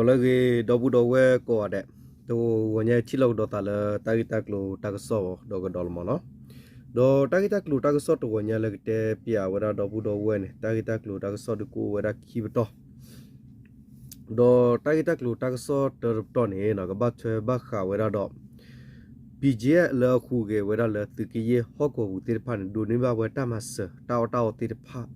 လၢအဂ့ၤ ဒီပုၢ်ဒီဝဲၢ်ကိးဂၤဒဲး, တဂီၤညါထံၣ်လိာ်ကဒီးသးလၢတၢ်ဂ့ၢ်တၢ်ကျိၤတၢ်ကစီၣ်ဒီးကဒီးလီၤမ့ၢ်နီၤ. ဒီးတၢ်ဂ့ၢ်တၢ်ကျိၤတၢ်ကစီၣ်တဂီၤညါလၢကတဲပၠးဝဲဒၣ်ဒီပုၢ်ဒီဝဲၢ်န့ၣ် တၢ်ဂ့ၢ်တၢ်ကျိၤတၢ်ကစီၣ်ဒုးကအိၣ်ဝဲဒၣ်ခံပတီၢ် ဒီးတၢ်ဂ့ၢ်တၢ်ကျိၤတၢ်ကစီၣ်တၢတပတီၢ်န့ၣ် ကဘၣ်ထွဲဘၣ်ဃးဝဲဒၣ်ဒီး ဘံၣ်ကၠံၣ်အဲၣ် လၢအဟူးဂဲၤဝဲဒၣ်လၢသုးက့ယဲၢ်ဟီၣ်ကဝီၤပူၤသ့ၣ်တဖၣ်န့ၣ် ဒိးန့ၢ်ဘၣ်ဝဲတၢ်မၤစၢၤ တၢ်အီၣ်တၢ်အီသ့ၣ်တဖၣ်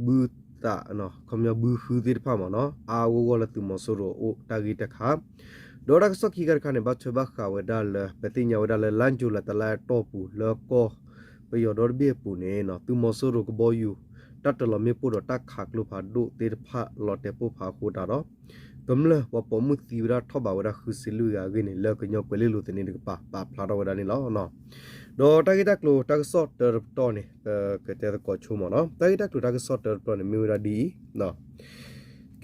ဘုသး ခီပညီဘုဟုသ့ၣ်တဖၣ်မ့ၢ်နီၤ အါအါဂီၢ်ဂီၢ်လၢသုးမီၤစိရိၤအအိၣ်တၢ်ဂ့ၢ်တခါ, ဒီးတၢ်ကစီၣ်ခံခါတခါန့ၣ် ဘၣ်ထွဲဘၣ်ဃးဝဲဒၣ်လၢ ပသ့ၣ်ညါဝဲဒၣ်လၢ လါယူၤလံ တလါအတီၢ်ပူၤ လၢကီၢ်ပယီၤဒီတဘ့ၣ်အပူၤန့ၣ် သုးမီၤစိရိၤကဘီယူၤ တၢ်တလီၤမ့ၣ်ပိၢ်ဒီးတၢ်ခးကျိဖးဒိၣ်သ့ၣ်တဖၣ်လီၤတဲာ်ပိၢ်ဖးအဃိသတးဒီး ကမျၢၢ်ပှၤပိာ်မုၣ်သံဝဲဒၣ်ထီၣ်ဘးဝဲဒၣ်ဃုဆံလွံၢ်ဂၤအဂ့ၢ်န့ၣ် လၢကညီကွဲၤလ့လိၤသန့တကပၤ ပာ်ဖျါထီၣ်ဝဲဒၣ်န့ၣ်လီၤ. ဒီးတၢ်ဂ့ၢ်တၢ်ကျိၤတၢ်ကစီၣ်တၢတပတီၢ်န့ၣ် ပကတဲသကိးဆိမ့ၢ်နီၤ တၢ်ဂ့ၢ်တၢ်ကျိၤတၢ်ကစီၣ်တၢတပတီၢ်န့ၣ် မ့ၢ်ဝဲဒၣ်ဒ်အံၤ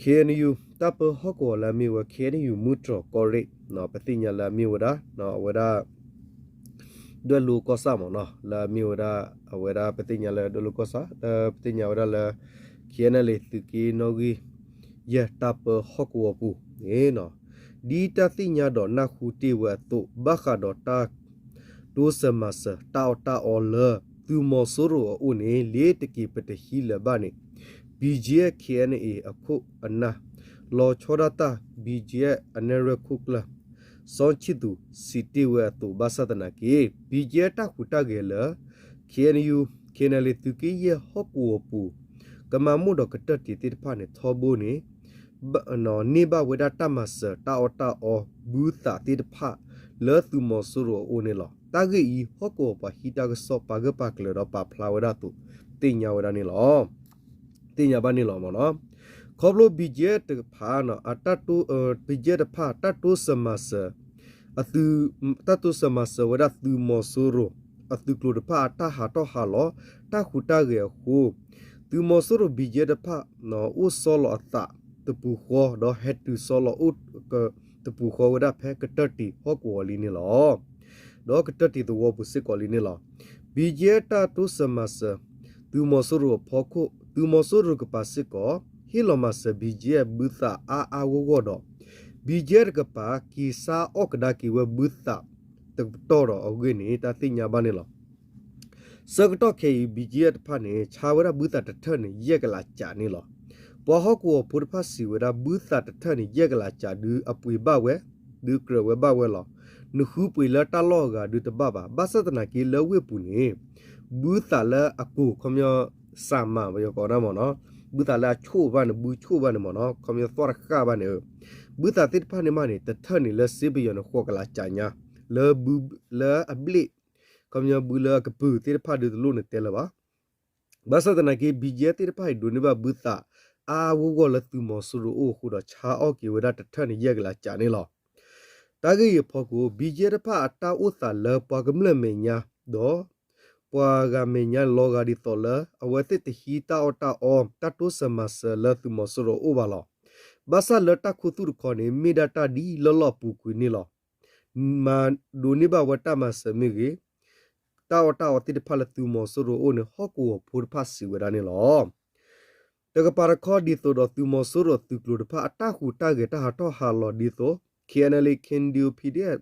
ခ့ၣ်အဲၣ်ယူၣ် တၢ်ပၢဟီၣ်ကဝီၤလၢအမ့ၢ်ဝဲ ခ့ၣ်အဲၣ်ယူၣ် မူတြီၤကီၢ်ရ့ၣ် ပသ့ၣ်ညါလၢအမ့ၢ်ဝဲဒၣ် အဝဲဒၣ် ဒွဲၣ်လိကီၢ်ဆၣ်မ့ၢ်နီၤ လၢအမ့ၢ်ဝဲဒၣ် အဝဲဒၣ်ပသ့ၣ်ညါလၢဒွဲၣ်လိကီၢ်ဆၣ် လၢပသ့ၣ်ညါဝဲဒၣ်လၢ ခ့ၣ်အဲၣ်ယူၣ် သုးက့နီၣ်ဂံၢ်ယဲၢ်တၢ်ပၢဟီၣ်ကဝီၤပူၤန့ၣ် ဒ်တၢ်သ့ၣ်ညါဒီးနၢ်ဟူတ့ၢ်ဝဲအသိး ဘၣ်ဃးဒီးတၢ် တိစၢၤမၤစၢၤတၢ်အီၣ်တၢ်အီလၢ သုးမီၤစိရိၤအအိၣ်န့ၣ် လ့ၤတက့ၤပတဟံးလၢၤဘၣ်န့ၣ် ဘံၣ်ကၠံၣ်အဲၣ် ခ့ၣ်အဲၣ်ယူၣ် အခိၣ်အနၢ် လီၤဆီဒၣ်တၢ် ဘံၣ်ကၠံၣ်အဲၣ် အနဲၣ်ရွဲၣ်ခိၣ်ကျၢၢ် စီၤဆံသူး စံးတ့ၢ်ဝဲအသိး ဘၣ်ဆၣ်သနာ်က့ ဘံၣ်ကၠံၣ်အဲၣ် တၢ်ဟူးတၢ်ဂဲၤလၢ ခ့ၣ်အဲၣ်ယူၣ် ခ့ၣ်အဲၣ်ယူၣ် သုးက့ယဲၢ်ဟီၣ်ကဝီၤပူၤ ကမၤမိၢ်ဒီးကတၢၢ်တံၢ်သ့ၣ်တဖၣ်န့ၣ် ထီဘိန့ၣ် န့ၢ်ဘၣ်ဝဲဒၣ်တၢ်မၤစၢၤတၢ်အီၣ်တၢ်အီ ဘုသးသ့ၣ်တဖၣ် လၢသုးမီၤစိရိၤအအိၣ်န့ၣ်လီၤ. တၢ်ဂ့ၢ်အံၤ ဟီၣ်ကဝီၤပှၤဟံးတၢ်ကစီၣ်ပာ်ဂၢၢ်ပာ်ကျၢၤဒီးပာ်ဖျါဝဲဒၣ်အသိး သ့ၣ်ညါဝဲဒၣ်န့ၣ်လီၤ. သ့ၣ်ညါဘၣ်န့ၣ်လီၤမ့ၢ်နီၤ. ခီဖျိ ဘံၣ်ကၠံၣ်အဲၣ် တကပၤ ဘံၣ်ကၠံၣ်အဲၣ်တဖၣ် တၢ်တိစၢၤမၤစၢၤ အသုး တၢ်တိစၢၤမၤစၢၤဝဲဒၣ်သုးမီၤစိရိၤ အသုးကျိၤတဖၣ်အတၢ်ဟးထီၣ်ဟးလီၤ တၢ်ဟူးတၢ်ဂဲၤအဃိ သုးမီၤစိရိၤ ဘံၣ်ကၠံၣ်အဲၣ်တဖၣ် အိၣ်ဆီလီၤအသးတပူၤဃီ ဒီးဟဲတုၤဆီလီၤအိၣ် တပူၤဃီဝဲဒၣ်ဖဲကတၢၢ်တံၢ်ဟီၣ်ကဝီၤလံန့ၣ်လီၤ. ဒီးကတၢၢ်တံၢ်သဝီပူၤစ့ၢ်ကီးလံန့ၣ်လီၤ. ဘံၣ်ကၠံၣ်အဲၣ်တၢ်တိစၢၤမၤစၢၤ သုးမီၤစိရိၤအဖီခိၣ် သုးမီၤစိရိၤကပၤစ့ၢ်ကီး ဟ့ၣ်လီၤမၤစၢၤ ဘံၣ်ကၠံၣ်အဲၣ် ဘုသးအါအါဂီၢ်ဂီၢ်ဒီး ဘံၣ်ကၠံၣ်အဲၣ်တကပၤ က့ၤဆါအီၣ်ကဒါက့ၤဝဲဘုသးတပတီၢ်ဒီးအဂ့ၢ်န့ၣ် တၢ်သ့ၣ်ညါဘၣ်န့ၣ်လီၤ. ဆၢကတီၢ်ခဲအံၤ ဘံၣ်ကၠံၣ်အဲၣ်တဖၣ်န့ၣ် ဆါဝဲဒၣ်ဘုသးတထၢၣ်န့ၣ် ယဲၢ်ကလးကးန့ၣ်လီၤ. ပှၤဟီၣ်ကဝီၤဖိတဖၣ်စံးဝဲဒၣ် ဘုသးတထၢၣ်န့ၣ် ယဲၢ်ကလးကးဒုးအပှ့ၤဘၣ်ဝဲ ဒုးကြၢးဝဲဘၣ်ဝဲလီၤ. နဃုပှ့ၤလၢတၢ်လီၢ်အဂၤဒုးတဘၣ်ဘၣ်. ဘၣ်ဆၣ်သနာ်က့လၢဝ့ၢ်ပူၤန့ၣ် ဘုသးလၢအကိၢ် ခီပညီ စးမး ပယီၤကိးဒၣ်မ့ၢ်နီၤ ဘုသးလၢအဆိၣ်ဘၣ်န့ၣ် ဘုဆိၣ်ဘၣ်န့ၣ်မ့ၢ်နီၤ ခီပညီသီၣ်တဃၣ်ဘၣ်န့ၣ် ဘုသးသ့ၣ်တဖၣ်န့ၣ်မးန့ၣ် တထၢၣ်န့ၣ်လၢစ့ပယီၤန့ၣ် ဃိးကလးကးညါ လၢဘု လၢအဘျ့ၣ် ခီပညီဘုလၢအကပုာ်သ့ၣ်တဖၣ်ဒုးတလိၣ်န့ၣ်တဲလၢၤဘၣ်. ဘၣ်ဆၣ်သနာ်က့ ဘံၣ်ကၠံၣ်အဲၣ်သ့ၣ်တဖၣ်အံၤ ဒိးန့ၢ်ဘၣ်ဘုသးအါအါဂီၢ်ဂီၢ်လၢသုးမီၤစိရိၤအအိၣ်အဃိဒီး ဆါအီၣ်က့ၤဝဲဒၣ်တထၢၣ်န့ၣ် ယဲၢ်ကလးကးန့ၣ်လီၤ. တၢ်ဂ့ၢ်အံၤအဖီခိၣ် ဘံၣ်ကၠံၣ်အဲၣ်တဖၣ်အတၢ်အိၣ်သးလၢ ပှၤကမျၢၢ်မဲာ်ညါ ဒီး ပှၤဂၤမဲာ်ညါလီၤဂာ်ဒ်သိးလၢ အဝဲသ့ၣ်တဟံးတၢ်အီၣ်တၢ်အီ တၢ်တိစၢၤမၤစၢၤလၢသုးမီၤစိရိၤအအိၣ်ဘၣ်လီၤ. ဘၣ်ဆၣ်လၢတၢ်ခူသူၣ်တခီန့ၣ် မ့ၢ်ဒၣ်တၢ်ဒ်လၢလီၢ်ပူၤကွံာ်န့ၣ်လီၤ. မၤဒိးန့ၢ်ဘၣ်ဝဲတၢ်မၤစၢၤမ့ၢ်ဂ့ၤ တၢ်အီၣ်တၢ်အီသ့ၣ်တဖၣ်လၢသုးမီၤစိရိၤအအိၣ်န့ၣ် ဟီၣ်ကဝီၤဖိတဖၣ်စံးဝဲဒၣ်န့ၣ်လီၤ. တကပၤတခီ ဒ်သိးဒီးသုးမီၤစိရိၤသုးကျိၤတဖၣ်အတၢ်ဟူးတၢ်ဂဲၤတၢ်ဟးထီၣ်ဟးလီၤဒ်သိး ခ့ၣ်အဲၣ်ယူၣ် ခ့ၣ်အဲၣ်ယူၣ် ပီၣ်ဒီအ့ၣ်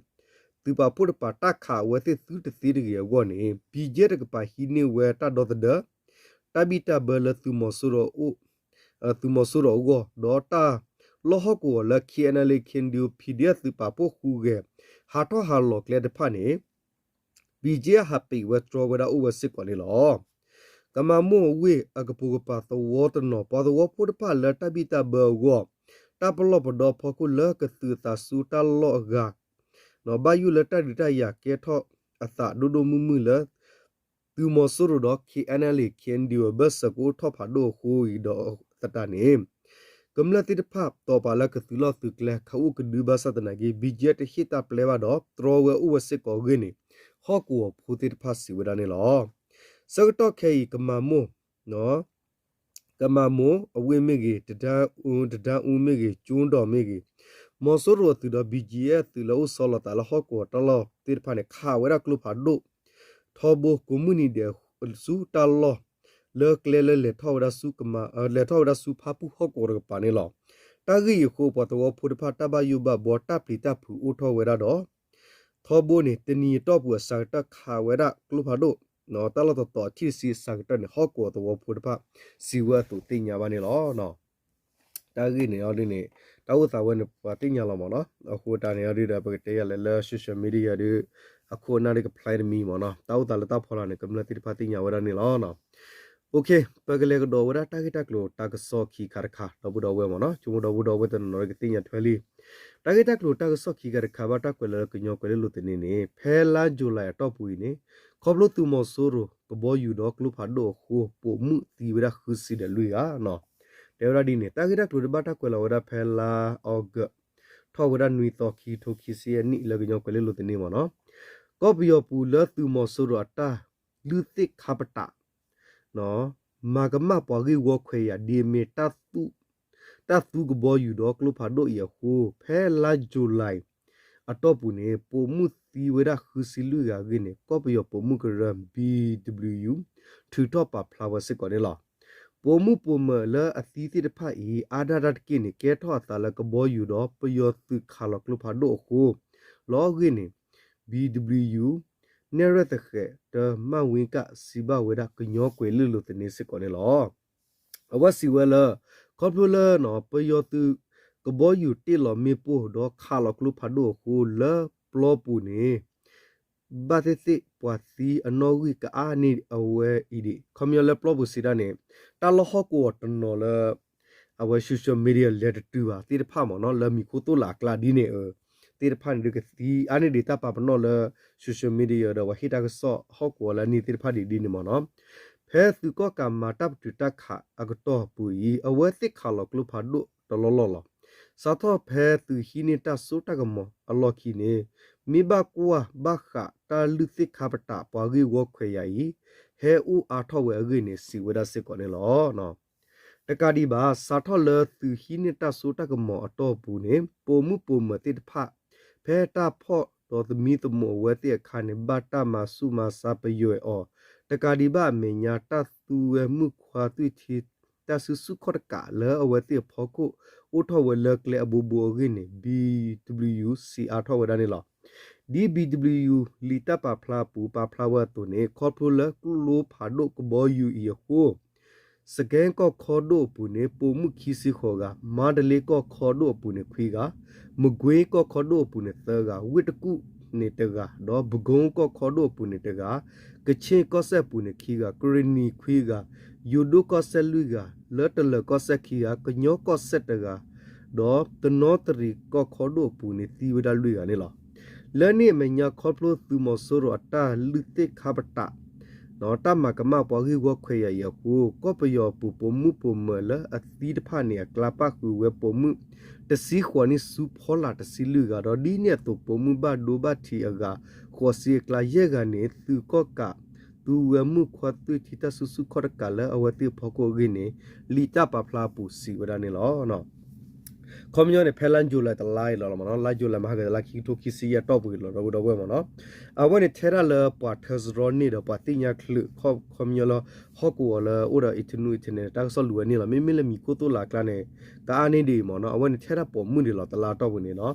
သုးပာ်ဖှိၣ်တကပၤ တၢ်ခးအဝဲသ့ၣ်သုတသ့တဂ့ၤအဂီၢ်န့ၣ် ဘံၣ်ကၠံၣ်အဲၣ်တကပၤဟံးန့ၢ်ဝဲတၢ်ဒီသဒၢ တၢ်ဘံၣ်တၢ်ဘၢလၢသုးမီၤစိရိၤအအိၣ် သုးမီၤစိရိၤအဂီၢ် ဒီးတၢ်လီၢ်ဟီၣ်ကဝီၤလၢ ခ့ၣ်အဲၣ်ယူၣ် ခ့ၣ်အဲၣ်ယူၣ် ပီၣ်ဒီအ့ၣ် သုးပာ်ဖှိၣ်ဟူးဂဲၤ ဟးထီၣ်ဟးလီၤကျဲတဖၣ်န့ၣ် ဘံၣ်ကၠံၣ်အဲၣ်ဟးပံးဝဲတြီဝဲဒၣ်အိၣ်ဝဲစ့ၢ်ကီးန့ၣ်လီၤ. ကမၤမိၢ်အဝ့ၢ်အကပိာ်ကပၤသဝီတနီၤ ပှၤသဝီဖိတဖၣ်လၢတၢ်ဘံၣ်တၢ်ဘၢအဂီၢ် တၢ်ပလီၢ်ပဒီအဖီခိၣ်လၢကသုးအသးဆူတၢ်လီၢ်အဂၤ ဘၣ်ယိၣ်လၢတၢ်ဒုးတၢ်ယၤကဲထီၣ်အသးဒိၣ်ဒိၣ်မုၢ်မုၢ်လၢ သုးမီၤစိရိၤဒီး ခ့ၣ်အဲၣ်ယူၣ် ခ့ၣ်အဲၣ်ယူၣ် အဘၢၣ်စၢၤကအိၣ်ထီၣ်ဖးဒိၣ်အဃိအံၤဒီးသတးန့ၣ် ကမျၢၢ်သ့ၣ်တဖၣ်တီၤပာ်လၢကသုးလီၢ်သုးကျဲ ခးအိၣ်ကဒုဘၣ်ဆၣ်သနာ်က့ ဘံၣ်ကၠံၣ်အဲၣ်တဟ့ၣ်တၢ်ပျဲဘၣ်ဒီး တြီဝဲအိၣ်ဝဲစ့ၢ်ကီးအဂ့ၢ်န့ၣ် ဟီၣ်ကဝီၤဖိသ့ၣ်တဖၣ်စံးဝဲဒၣ်န့ၣ်လီၤ. ဆၢကတီၢ်ခဲအံၤ ကမၤမိၢ် ကမၤမိၢ်အဝ့ၢ်မ့ၢ်ဂ့ၤ, တဒါအူမ့ၢ်ဂ့ၤ, ကၠိဒီးမ့ၢ်ဂ့ၤ, မီၤစိရိၤအသုးဒီး ဘံၣ်ကၠံၣ်အဲၣ်သုးလၢအိၣ်ဆီလီၤသးလၢဟီၣ်ကဝီၤတၢ်လီၢ်သ့ၣ်တဖၣ်န့ၣ် ခးဝဲဒၣ်ကျိဖးဒိၣ် ထီဘိကိးမုၢ်နံၤဒဲးဆူတၢ်လီၢ် လၢကျဲလၢလဲၤထီၣ်ဝဲဒၣ်ဆူကမၤ လဲၤထီၣ်ဝဲဒၣ်ဆူဖၣ်ပူၣ်ဟီၣ်ကဝီၤတကပၤန့ၣ်လီၤ. တၢ်ဂ့ၢ်အံၤအဃိ ပှၤသဝီဖိတဖၣ် တၢ်ဘၣ်ယိၣ်ဘၣ်ဘှီ တၢ်ပျံၤတၢ်ဖုးအိၣ်ထီၣ်ဝဲဒၣ်ဒီး ထီဘိန့ၣ် တနံၤအတီၢ်ပူၤအစှၤကတၢၢ်ခးဝဲဒၣ်ကျိဖးဒိၣ် တၢ်လီၢ်တတီၤအထံၣ်တဆံအစှၤကတၢၢ်န့ၣ် ဟီၣ်ကဝီၤသဝီဖိတဖၣ် စံးဝဲအသိးသ့ၣ်ညါဘၣ်န့ၣ်လီၤ. တၢ်ဂ့ၢ်န့ၣ်အီၤဒ်န့ၣ် တၢ်အိၣ်သးဝဲန့ၣ် ပှၤသ့ၣ်ညါလီၤမ့ၢ်နီၤ. အဃိတၢ်န့ၣ်အီၤဒ်ဒီး ပကတဲယၤလဲၣ်လၢ social media ဒ် အခိၣ်အနၢ်ဒ်ကဖျါတမံၤမ့ၢ်နီၤ. တၢ်အိၣ်သးလၢတၢ်ဖီလာ်န့ၣ် ကမျၢၢ်သ့ၣ်တဖၣ်သ့ၣ်ညါဝဲဒၣ်န့ၣ်လီၤ. ပကလဲၤကဒီးဝဲဒၣ်တၢ်ဂ့ၢ်တၢ်ကျိၤတၢ်ကစီၣ်ခံခါတခါ ဒီပုၢ်ဒီဝဲၢ်မ့ၢ်နီၤ, ဆိကမိၣ်ဒီပုၢ်ဒီဝဲၢ်တနီၤနီၤကသ့ၣ်ညါထွဲလံ. တၢ်ဂ့ၢ်တၢ်ကျိၤတၢ်ကစီၣ်ခံခါတခါ ဘၣ်တၢ်ကွဲးလၢကညီကွဲၤလ့လိၤသန့န့ၣ် ဖဲလါ July အတီၢ်ပူၤအံၤန့ၣ် ခီဖျိသုးမီၤစိရိၤကဘီယူၤဒီးကျိဖးဒိၣ်အဃိ ပိာ်မုၣ်သံဝဲဒၣ်ဃုဆံဒီးလွံၢ်ဂၤနီၤ. တဲဝဲဒၣ်ဒ်န့ၣ် တၢ်ဂ့ၢ်တၢ်ကျိၤတဘၣ်တၢ်ကွဲးလီၤဝဲဒၣ်ဖဲလါ August ထီၣ်ဝဲဒၣ်နွံသီ ခံကထိခံဆံယဲၢ်နံၣ် လၢကညီကွဲၤလ့လိၤသန့မ့ၢ်နီၤ. ကီၢ်ပယီၤပူၤလၢသုးမီၤစိရိၤအတၢ်လုၢ်သ့ၣ်ခါပတာ် မၤကမၣ်ပှၤဂ့ၢ်ဝီခွဲးယာ် ဒ်အမ့ၢ် တၢ်သူကဘီယူၤဒီးကျိဖးဒိၣ်အံၤအဃိ ဖဲလါ July အတီၢ်ပူၤန့ၣ် ပိာ်မုၣ်သံဝဲဒၣ်ဃုဆံလွံၢ်ဂၤအဂ့ၢ်န့ၣ် ကီၢ်ပယီၤပိာ်မုၣ်ကရၢ B W U ထုးထီၣ်ပာ်ဖျါဝဲစ့ၢ်ကီးန့ၣ်လီၤ. ပိာ်မုၣ်ပိာ်မၢၤလၢအသံသ့ၣ်တဖၣ်အံၤ အါဒၣ်တၢ်တက့ၢ်န့ၣ် ကဲထီၣ်အသးလၢကဘီယူၤဒီးပယီၤသုးခးလီၤကျိဖးဒိၣ်အဃိ လီၤအဂ့ၢ်န့ၣ် B W U နဲၣ်ရွဲၣ်သဃဲးတၢ်မၢ်ဝံကၣ် စံးဘၣ်ဝဲဒၣ်ကညီကွဲၤလ့လိၤသန့စ့ၢ်ကီးန့ၣ်လီၤ. အဝဲစံးဝဲလၢ ခီဖျိလၢ ပယီၤသုးကဘီယူၤတ့ၢ်လီၤမ့ၣ်ပိၢ်ဒီးခးလီၤကျိဖးဒိၣ်အဃိ လၢပျီပူၤန့ၣ် ဘၣ်သ့ၣ်သ့ၣ်ပှၤသံအနီၣ်ဂံၢ်ကအါန့ၢ်အဝဲအံၤဒံး ခီပညီလၢပျီပူၤစံးတၢ်န့ၣ် တၢ်လီၢ်ဟီၣ်ကဝီၤတနီၤလၢ အဝဲ social media လဲၤတတုၤဘၣ်သ့ၣ်တဖၣ်မ့ၢ်နီၤ လၢမံၤခိၣ်သိၣ်လးအကျါဒ်န့ၣ် သ့ၣ်တဖၣ်န့ၣ်ဒုးကသံအါန့ၢ်ဒံး တၢ်ပာ်ပနီၣ်လၢ social media ဒီးပှၤဟ့ၣ်တၢ်ကစီၣ်ဟီၣ်ကဝီၤလၢအန့ၣ်သ့ၣ်တဖၣ်ဒံးဒ်န့ၣ်မ့ၢ်နီၤ. ဖဲသုးကီၣ်ကးမၤတၢ်ပတုာ်တၢ်ခးအကတီၢ်ပူၤအံၤ အဝဲသ့ၣ်ခးလီၤကျိဖးဒိၣ်တလီၢ်လီၢ်လီၤ. စးထီၣ်ဖဲသုးဟံးန့ၢ်တၢ်စိတၢ်ကမီၤအလီၢ်ခံန့ၣ် မ့ၢ်ဘၣ်ကွၢ်ဘၣ်ဃးတၢ်လုၢ်သ့ၣ်ခါပတာ်ပှၤဂ့ၢ်ဝီခွဲးယာ်အံၤ ဟဲအိၣ်အါထီၣ်ဝဲအဂ့ၢ်န့ၣ် စံးဝဲဒၣ်စ့ၢ်ကီးန့ၣ်လီၤ. တကးဒံးဘၣ် စးထီၣ်လၢသုးဟံးန့ၢ်တၢ်စိတၢ်ကမီၤအတီၢ်ပူၤန့ၣ် ပိာ်မုၣ်ပိာ်မၢၤသ့ၣ်တဖၣ် ဖဲတၢ်ဖီၣ်ဒီးသမံသမိးအဝဲသ့ၣ်အခါန့ၣ် ဘၣ်တၢ်မၤဆူးမၤဆါပယွဲအီၤ တကးဒံးဘၣ်အမဲာ်ညါ တၢ်သူဝဲမုၣ်ခွါသွံၣ်ထံ တၢ်စုဆူၣ်ခီၣ်တကးလၢအဝဲသ့ၣ်အဖီခိၣ် အိၣ်ထီၣ်ဝဲလၢကျဲအဘိဘိအဂ့ၢ်န့ၣ် B W U စံးအါထီၣ်ဝဲဒၣ်န့ၣ်လီၤ. ဒ် B W U လံာ်တၢ်ပာ်ဖျါအပူၤ ပာ်ဖျါဝဲအသိးန့ၣ် ခီဖျိလၢကျိဖးဒိၣ်ကဘီယူၤအံၤအဃိ စကဲကီၢ်ခီဒိၣ်အပူၤန့ၣ် ပိာ်မုၣ်ခံဆံဃိးဂၤ, မါတလ့ကီၢ်ခီဒိၣ်အပူၤန့ၣ်ခွံဂၤ, မကွ့ကီၢ်ခီဒိၣ်အပူၤန့ၣ်သၢဂၤ, ဝ့ၢ်တကူၣ်န့ၣ်တဂၤ, ဒီးပကိကီၢ်ခီဒိၣ်အပူၤန့ၣ်တဂၤ, ကခ့ၣ်ကီၢ်စဲၣ်အပူၤန့ၣ်ခံဂၤ, ကရ့ၣ်နံၤခွံဂၤ, ယိၤဒိၣ်ကီၢ်စဲၣ်လွံၢ်ဂၤ, လၢတလၢၤကီၢ်စဲၣ်ခံဂၤ, ကညီကီၢ်စဲၣ်တဂၤ, ဒီးတနီသရံၣ်ကီၢ်ခီဒိၣ်အပူၤန့ၣ်သံဝဲဒၣ်လွံၢ်ဂၤန့ၣ်လီၤ. လၢန့ၣ်အမဲာ်ညါခီဖျိသုးမီၤစိရိၤအတၢ်လုၢ်သ့ၣ်ခါပတာ် တၢ်မၤကမၣ်ပှၤဂ့ၢ်ဝီခွဲးယာ်အံၤအဃိ ကီၢ်ပယီၤအပူၤပိာ်မုၣ်ပိာ်မၢၤလၢအသံတဖၣ်န့ၣ် အကျါပၣ်ဃုာ်ဝဲပိာ်မုၣ် တဆံဃိးနံၣ်ဆူဖီလာ်တဆံလွံၢ်ဂၤဒီး ဒ်န့ၣ်အသိးပိာ်မုၣ်ဘၣ်ဒိဘၣ်ထံးအဂၤ ဃိးဆံအကျါယဲၢ်ဂၤန့ၣ် သုးကီၣ်ကး သူဝဲမုၣ်ခွါသွံၣ်ထံတၢ်စုဆူၣ်ခီၣ်တကးလၢအဝဲသ့ၣ်အဖီခိၣ်အဂ့ၢ်န့ၣ် လံာ်တၢ်ပာ်ဖျါအပူၤစံးဝဲဒၣ်န့ၣ်လီၤ. ခီပညီန့ၣ် ဖဲလါယူၤလံတလါအံၤလီၤမ့ၢ်နီၤ, လါယူၤလံမဟါကတလါခံကထိခံဆံယဲၢ်တီၢ်ပူၤအံၤလီၤ ဒီပုၢ်ဒီဝဲၢ်မ့ၢ်နီၤ, အဝဲန့ၣ်ထဲဒၣ်လၢပှၤထၢစရီန့ၣ်ဒီးပှၤသ့ၣ်ညါချုး ခီပညီလၢ ဟီၣ်ကဝီၤလၢအိၣ်ဒီး internet internet တၢ်ကစီၣ်လူၤဝဲန့ၣ်လီၤ. မ့မ့ၢ်လၢမံၤခိၣ်သိၣ်လးအကျါန့ၣ် ကအါန့ၢ်ဒံးမ့ၢ်နီၤ, အဝဲန့ၣ်ထဲဒၣ်ပိာ်မုၣ်ဒံးလီၤ တလါတီၢ်ပူၤန့ၣ်နီၤ,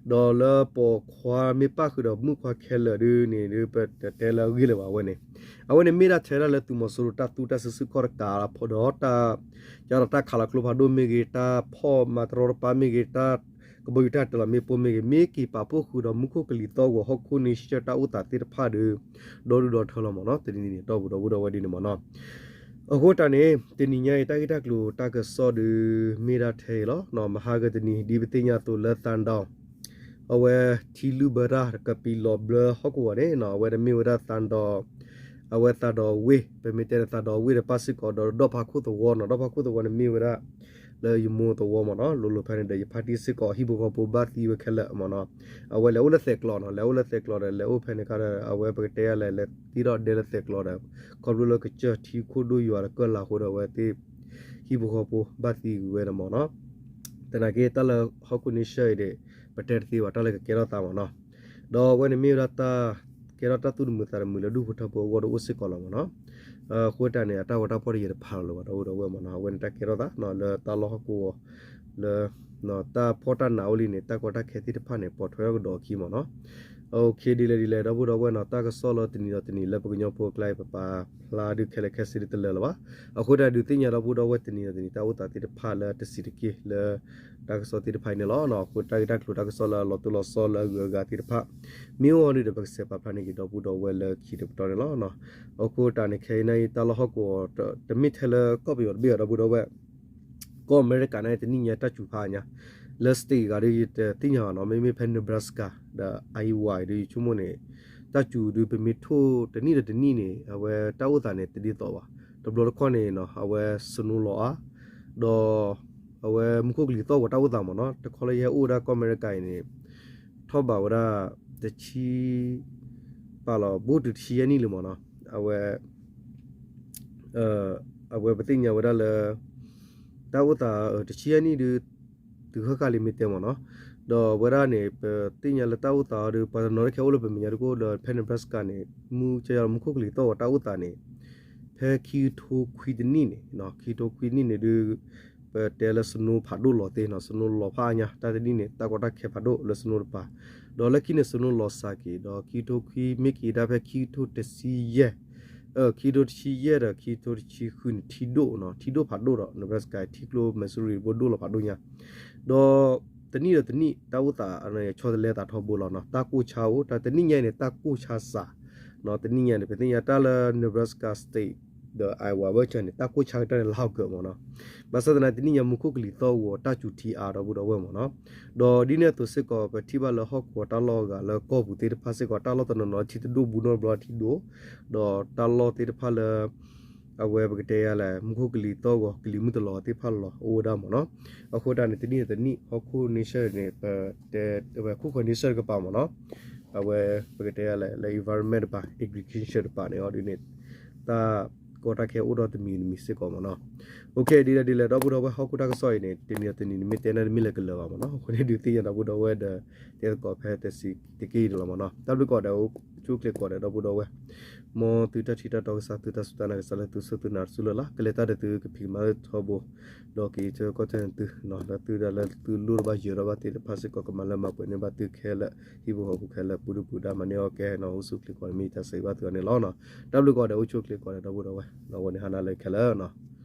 ဒီးလၢပိာ်ခွါမ့ၢ်ပၣ်ဃုာ်ဒီးမုၣ်ခွါခဲလၢာ်ဒ်န့ၣ်ဒီး ပတတဲလၢအဂ့ၢ်လၢၤဘၣ်အဝဲန့ၣ်, အဝဲန့ၣ်မ့ၢ်ဒၣ်ထဲဒၣ်လၢသုးမီၤစိရိၤတၢ်သူတၢ်စုဆူၣ်ခီၣ်တကးဒီး တၢ် တၢ်ခးလီၤကျိဖးဒိၣ်မ့ၢ်ဂ့ၤ, တၢ်ဖီၣ်မၤတရီတပါမ့ၢ်ဂ့ၤ, တၢ်ကဘီယူၤတၢ်တ့ၢ်လီၤမ့ၣ်ပိၢ်မ့ၢ်ဂ့ၤ, မ့ၢ်က့ၤပာ်ဖှိၣ်ဃုာ်ဒီးမူခိၣ်ကလံၤသီၣ်ဂီၤဟီၣ်ခိၣ်န့ၣ်ဆှၢတၢ်အိၣ်သးသ့ၣ်တဖၣ်ဒီး ဒီဒူၣ်ဒီထၢလီၤမ့ၢ်နီၤ, တနံၤန့ၣ် တီၢ်ပူၤဒီပုၢ်ဒီဝဲၢ်ဒ်န့ၣ်မ့ၢ်နီၤ. အဃိတၢ်န့ၣ် တနံၤညါအံၤ တၢ်ဂ့ၢ်တၢ်ကျိၤတၢ်ကစီၣ်ဒီး မ့ၢ်ဒၣ်ထဲအံၤလီၤ. မဟါကတနံၤ ဒ်ပသ့ၣ်ညါအသိးလၢသးဒီး အဝဲထံလုၢ်ဘၢတၢ်ကပံာ်လီၤဘျၢဟီၣ်ကဝီၤန့ၣ်နီၤ, အဝဲတမ့ၢ်ဝဲဒၣ်သးဒီး အဝဲသးဒီးဝ့ၢ်, ပမ့ၢ်တဲန့ၣ်သးဒီးဝ့ၢ်ဒီးပၣ်စ့ၢ်ကီးဒီးဒီၣ်ဖးခိၣ်သဝီနီၤ, ဒီၣ်ဖးခိၣ်သဝီန့ၣ်မ့ၢ်ဝဲဒၣ် လၢယမိၢ်သဝီမ့ၢ်နီၤ, လိၤလိၤဖဲန့ၣ်ဒီး ယဖါတံၢ်စ့ၢ်ကီး ဟံၣ်ဖိဃီဖိဘၣ်သံဝဲခဲလၢာ်မ့ၢ်နီၤ, အဝဲလဲၤအိၣ်လၢသဲးကျီနီၤ, လဲၤအိၣ်လၢသဲးကျီဒီး လဲၤအိၣ်ဖဲန့ၣ်ခါဒီး အဝဲပကတဲယၤလဲၣ် လဲၤသံထီၣ်ဒဲလၢသဲးကျီဒီး ခီဖျိလၢကစၢၢ်ထံခိၣ်ဒိၣ်ယွၤဒီးကၢၢ်လၤအဃိဒီး အဝဲသ့ၣ် ဟံၣ်ဖိဃီဖိဘၣ်သံကွံာ်ဝဲန့ၣ်မ့ၢ်နီၤ, သနာ်က့တၢ်လၢဟီၣ်ခိၣ်န့ၣ်ဆှၢအံၤဒီး ပတဲတသ့ဘၣ် တၢ်လၢကကဲထီၣ်သးမ့ၢ်နီၤ, ဒီးအဝဲန့ၣ်မ့ၢ်ဝဲဒၣ်တၢ် ကဲထီၣ်တၢ်သူၣ်တမုာ်သးတမုာ်လၢဒူၣ်ဖိထၢဖိအဂီၢ်ဒီးအိၣ်စ့ၢ်ကီးလီၤမ့ၢ်နီၤ, အဃိတၢ်န့ၣ် အတၢ်ဂီၤတၢ်ဖီၣ်တယဲၢ်တဖးလီၤလၢၤဘၣ် ဒီပုၢ်ဒီဝဲၢ်မ့ၢ်နီၤ, အဝဲန့ၣ်တၢ်ကဲထီၣ်သးနီၤ လၢတၢ်လီၢ်ဟီၣ်ကဝီၤ လၢ တၢ်ဖှီၣ်တၢ်နးအိၣ်လံန့ၣ် တၢ်ကီတၢ်ခဲသ့ၣ်တဖၣ်န့ၣ် ပိာ်ထွဲထီၣ်ကဒီးအခံမ့ၢ်နီၤ. အိၣ်ခ့ ဒ်လဲၣ်ဒ်လဲၣ် ဒီပုၢ်ဒီဝဲၢ်နီၤ တၢ်ကစီၣ်လၢတနံၤဒီးတနံၤလၢပကညီဖိအကျါအံၤ ပပာ်ဖျါဒုးခဲလၢာ်ခဲဆ့ဒုးတလၢာ်လၢၤဘၣ်. အဃိတၢ်ဒုးသ့ၣ်ညါဒီပုၢ်ဒီဝဲၢ်တနံၤဒီးတနံၤ တၢ်အိၣ်သးသ့ၣ်တဖၣ်လၢတဆံးတက့ၢ်လၢ တၢ်ကစီၣ်သ့ၣ်တဖၣ်အံၤန့ၣ်လီၤ. အဃိတၢ်ဂ့ၢ်တၢ်ကျိၤတၢ်ကစီၣ်လၢအလီၤတိၢ်လီၤဆီလၢအဂုၤအဂၤသ့ၣ်တဖၣ် မ့ၢ်အိၣ်အီၤဒုးဒီး ပကဆဲးပာ်ဖျါန့ၢ်က့ၤဒီပုၢ်ဒီဝဲၢ်လၢခံတပတီၢ်န့ၣ်လီၤ. အဃိတၢ်န့ၣ်ခဲအံၤန့ၣ် တၢ်လီၢ်ဟီၣ်ကဝီၤ တမ့ၢ်ထဲလၢကီၢ်ပယီၤတဘ့ၣ်အီၤ ဒီပုၢ်ဒီဝဲၢ် ကီၢ်အမဲရကၤန့ၣ် တနံၣ်ညါတၢ်စူၤဖးအါညါ လၢ state ဂၤဒီးယတသ့ၣ်ညါဘၣ်နီၤ, မ့မ့ၢ်ဖဲ Nebraska ဒီး Iowa ဒီးယဆိကမိၣ်န့ၣ် တၢ်စူၤဒုးပမ့ၢ်ထိၣ်တနံၣ်ဒီးတနံၣ်န့ၣ် အဝဲတၢ်အိၣ်သးန့ၣ်တဒ်သိးဘၣ်. တဘျီတခီၣ်န့ၣ် အဝဲ snow လီၤအါ ဒီး အဝဲမူခိၣ်ကလံၤသီၣ်ဂီၤတၢ်အိၣ်သးမ့ၢ်နီၤ, တခီလၢယဟဲအိၣ်ဝဲဒၣ်ကီၢ်အမဲရကၤအံၤန့ၣ် ထီၣ်ဘးဝဲဒၣ် တဆံ ပာ်လီၤ ဘူးတုၤတဆံယဲၢ်နံၣ်လံမ့ၢ်နီၤ, အဝဲ အဝဲပသ့ၣ်ညါဝဲဒၣ်လၢ တၢ်အိၣ်သး တဆံယဲၢ်နံၣ်ဒုး တုၤဃၣ်ဃၣ်လံမ့ၢ်တဲမ့ၢ်နီၤ, ဒီးဝဲဒၣ်န့ၣ် ပသ့ၣ်ညါလၢတၢ်အိၣ်သးအီၤဒီး ပှၤတနီၤတခဲအိၣ်လၢပမဲာ်ညါတကိၣ်ဒီး ဖဲ Nebraska န့ၣ် မူကယလီမူခိၣ်ကလံၤသီၣ်ဂီၤတၢ်အိၣ်သးန့ၣ် ဖဲခံကထိခွံတနံၣ်န့ၣ် ခံကထိခွံတနံၣ်န့ၣ်ဒုး ပတဲလၢ snow ဖးဒိၣ်လီၤသ့နီၤ, snow လီၤဖးအါညါ တၢ်တနံၣ်န့ၣ် တၢ်ကီတၢ်ခဲဖးဒိၣ်လၢ snow တပၤ, ဒီးလၢခံန့ၣ် snow လီၤစှၤက့ၤ ဒီးခံကထိခွံမ့ၢ်က့ၤဒၣ်ဖဲခံကထိတဆံယဲၢ် ခံကထိတဆံယဲၢ်ဒီးခံကထိတဆံဃုန့ၣ် ထံဒိၣ်နီၤ, ထံဒိၣ်ဖးဒိၣ်ဒီး Nebraska ထံကျိ Missouri ဘိဒိၣ်လီၤဖးဒိၣ်ညါ, ဒီးတနံၣ်ဒီးတနံၣ် တၢ်အိၣ်သးဆီတလဲသးထီဘိလီၤနီၤ, တၢ်ကိၢ်ဆါအိၣ် တၢ်တနံၣ်ညါအံၤန့ၣ် တၢ်ကိၢ်ဆါစှၤ တနံၣ်ညါန့ၣ် ပသ့ၣ်ညါတၢ်လၢ Nebraska State ဒီး Iowa ဝဲကၢန့ၣ် တၢ်ကိၢ်ဆါကတၢၢ်န့ၣ် လၢဟီၣ်ကၢးမ့ၢ်နီၤ, ဘၣ်ဆၣ်သနာ်က့ တနံၣ်ညါမူခိၣ်ကလံၤသီၣ်ဂီၤ တၢ်စူၤထံအါဒီပုၢ်ဒီဝဲၢ်မ့ၢ်နီၤ, ဒီးဒ်န့ၣ်အသိးစ့ၢ်ကီး ပထံၣ်ဘၣ်လၢဟီၣ်ကဝီၤတၢ်လီၢ်အဂၤလၢကီၢ်ပူၤသ့ၣ်တဖၣ်စ့ၢ်ကီး တၢ်လီၢ်တနီၤနီၤထံတဒိၣ်ဘူးနီတဘျီထံဒိၣ်, ဒီးတၢ်လီၢ်သ့ၣ်တဖၣ်လၢ အဝဲပကတဲယၤလဲၣ် မူခိၣ်ကလံၤသီၣ်ဂီၤ ကလံၤမုၢ်တလီၤသ့ၣ်တဖၣ်လီၤအိၣ်ဝဲဒၣ်မ့ၢ်နီၤ, အဃိတၢ်န့ၣ် တနံၣ်တနံၣ် ဟီၣ်ခိၣ် nature န့ၣ် ပတဲဝဲခိၣ်ဃၢၤ nature တကပၤမ့ၢ်နီၤ, အဝဲပကတဲယၤလဲၣ် လၢ environment တပၤ agriculture တပၤန့ၣ် အီၤဒ်န့ၣ် တၢ်ကီတၢ်ခဲအိၣ်ဒီးတမံၤတမံၤစ့ၢ်ကီးမ့ၢ်နီၤ, အိၣ်ခ့ ဒ်လဲၣ်ဒ်လဲၣ် ဒီပုၢ်ဒီဝဲၢ် ဟီၣ်ခိၣ်တၢ်ကစီၣ်အံၤန့ၣ် တနံၤတနံၤန့ၣ် မ့ၢ်တဲနၢ်တမ့ၢ်လၢကလၢၤဘၣ်မ့ၢ်နီၤ, အဃိန့ၣ်ဒုးသ့ၣ်ညါဒီပုၢ်ဒီဝဲၢ်ဒီး တဲသကိးဖဲတဆံးတက့ၢ်အံၤန့ၣ်လီၤမ့ၢ်နီၤ, တၢ်ဘျုးကိးဂၤဒဲး အိၣ်ဆူၣ်အိၣ်ချ့ကိးဂၤဒဲး ဒီပုၢ်ဒီဝဲၢ် မ်သုတၢ်ထံၣ်တၢ်တီကစၢ် သုတၢ်စူၢ်တၢ်နာ်ကစၢ်လၢသုစူၢ်သုနာ်တစူၢ်လၢ်လၢ် ကလဲၤတၢ်ဒီးသုကဖံးကမၤထီဘိ ဒီးက့ၤဆၢကတီၢ်ထၢၣ်သု လၢသုဒၣ်လၢသုလိၣ်တဘၣ်ယၢၤတဘၣ်သ့ၣ်တဖၣ်စ့ၢ်ကီး ကမၤလၢမၤပှဲၤန့ၢ်ဘၣ်သုခဲလၢာ် ဟံၣ်ဖိဃီဖိခဲလၢာ် ပူၤဒုၣ်ပူၤဒါမၤန့ၢ်အီၣ်ကဲနီၤ အိၣ်ဆူၣ်အိၣ်ချ့ကိးဂၤဒဲး မ့ၢ်ယတၢ်ဆၢဂ့ၤဘၣ်သုအီၤန့ၣ်လီၤ. တၢ်ဘျုးကိးဂၤဒဲး အိၣ်ဆူၣ်အိၣ်ချ့ကိးဂၤဒဲး ဒီပုၢ်ဒီဝဲၢ် အဝဲန့ၣ်ဟါနၤလၢခဲလၢာ်နီၤ.